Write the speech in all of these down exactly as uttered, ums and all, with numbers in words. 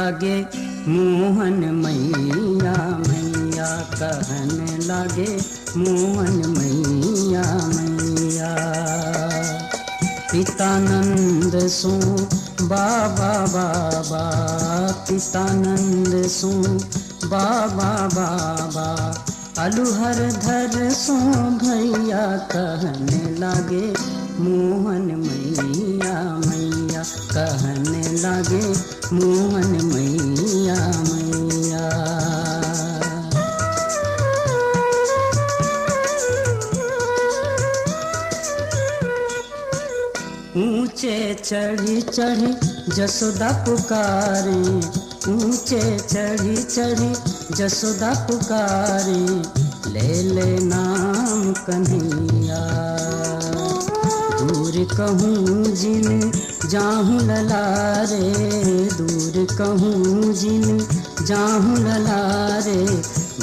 लागे मोहन मैया, मैया कहन लागे मोहन मैया, मैया। पिता नंद सो बाबा, बाबा, पिता नंद सो बाबा, बाबा, अलुहर धर सो भैया, कहने लागे मोहन मैया, मैया, कहने लागे मोहन मैया, मैया। ऊंचे चढ़ी चढ़ी जसोदा पुकारे, ऊंचे चढ़ी चढ़ी जसोदा पुकारे, ले ले नाम कन्हैया। दूर कहूँ जिन जाहूँ लला रे, दूर कहूँ जिन जाहूँ लला रे,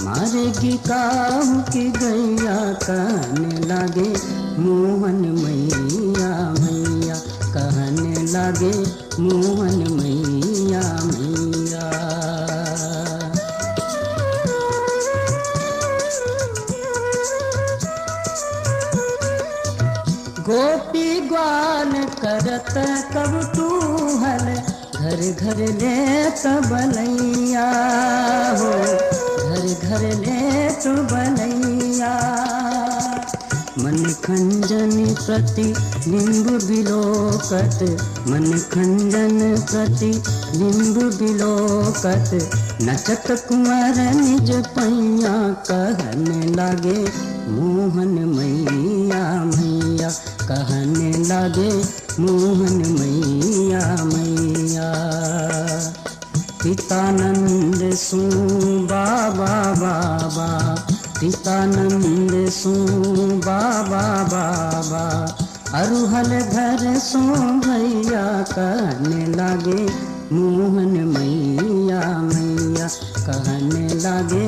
मारेगी काहू की गैया, कहने लागे मोहन मैया, मैया, कहने लागे मोहन मैया, मैया। गोपी ग्वाल करत कब तूहल, घर घर लेत बलैया हो, घर घर लेत बलैया। मन खंजन प्रतिबिंब बिलोकत, मन खंजन प्रतिबिंब बिलोकत, नचत कुंवर निज पैया, कहने लागे मोहन मैया, मैया, कहने लागे मोहन मैया, मैया। पिता नंद सो बाबा, बाबा, पिता नंद सो बाबा, बाबा, अरुहल धर सो भैया, कहने लागे मोहन मैया, मैया, कहने लागे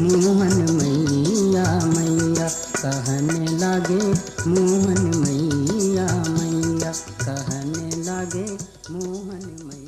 मोहन मैया, मैया, कहने लागे मोहन मैया, मैया, कहने लागे मोहन मैया।